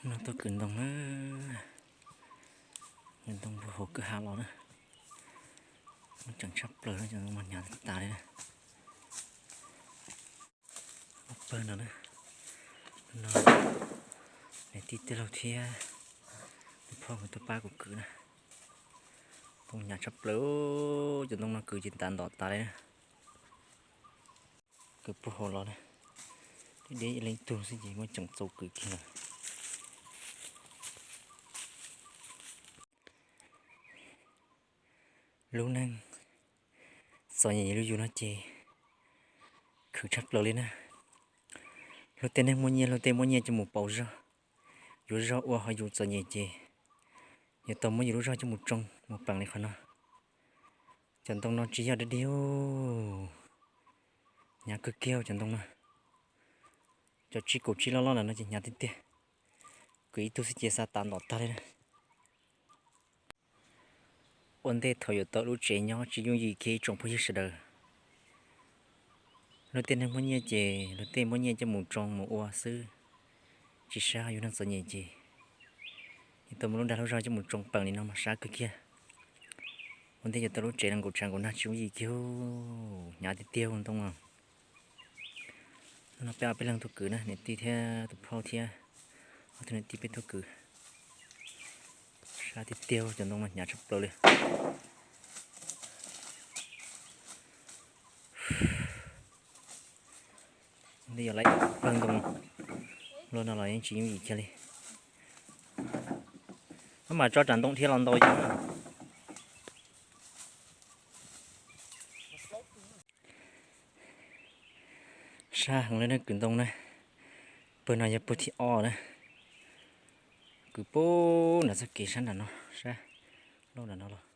No tuaj kwv ntoo na, kwv ntoo puag hauv kwj ha los na. Muaj ceem tshaj plaws no, cov ntoo no hnyav tas li na. Ob pawg no na, no niam tij tij laug thiab tus phauj nkawd tuaj pab kuv kwv na. Ntoo hnyav tshaj plaws, cov ntoo no kwv ces tas ntom tas li na. Kwv puag hauv los na, deb deb ib leeg tug xwb ces muaj ceem txaus kwv kiag lawm. Lub neej txom nyem lub yug no ces khwv tshaj plaws li na. Luag tej neeg muaj nyiaj, luag tej muaj nyiaj coj mus pauv zog, yuav zog ua, ho yus txom nyem ces yuav tau muab yus lub zog coj mus tsoo mus peem li qhov no. Cov ntoo no tsis yog dab dig, hnyav kawg kiag cov ntoo no. Cov tsib kaum tsib loj loj ntawm no ces hnyav tiag tiag, kwv ib tug xwb ces xav tas ntom tag li na. Ua ntej thaum yuav tau lub tsev nyob tsis yooj yim kiag ib tsoom phooj ywg sawv daws. Luag tej neeg muaj nyiaj ces luag tej muab nyiaj coj mus tsoo mus ua xwb, tsis sab. Yus neeg txom nyem ces yuav tau muab lub dag lub zog coj mus tsoo peem li no mas sab kawg kiag. Ua ntej yuav tau lub tsev los nkaum tshav nkaum nag tsis yooj yim kiag, hnyav tiag tiag ntoo no. Hnub no peb ob peb leeg tuaj kwv na, niam tij thiab tus phauj thiab ob tug niam tij peb tuaj kwv. Sab tiag tiag, cov ntoo no hnyav tshaj plaws li. Ntej yog lawv pawg ntoo luaj no los yeej tsis yooj yim kiag li. Maj mam tso tsam ntoo dhia los ntaus yus. Sab heev li na kwv ntoo na. Pawg no yog pawg thib ob na. Kwv puag nram txoj kev sab nram no, sab lauj nram no los.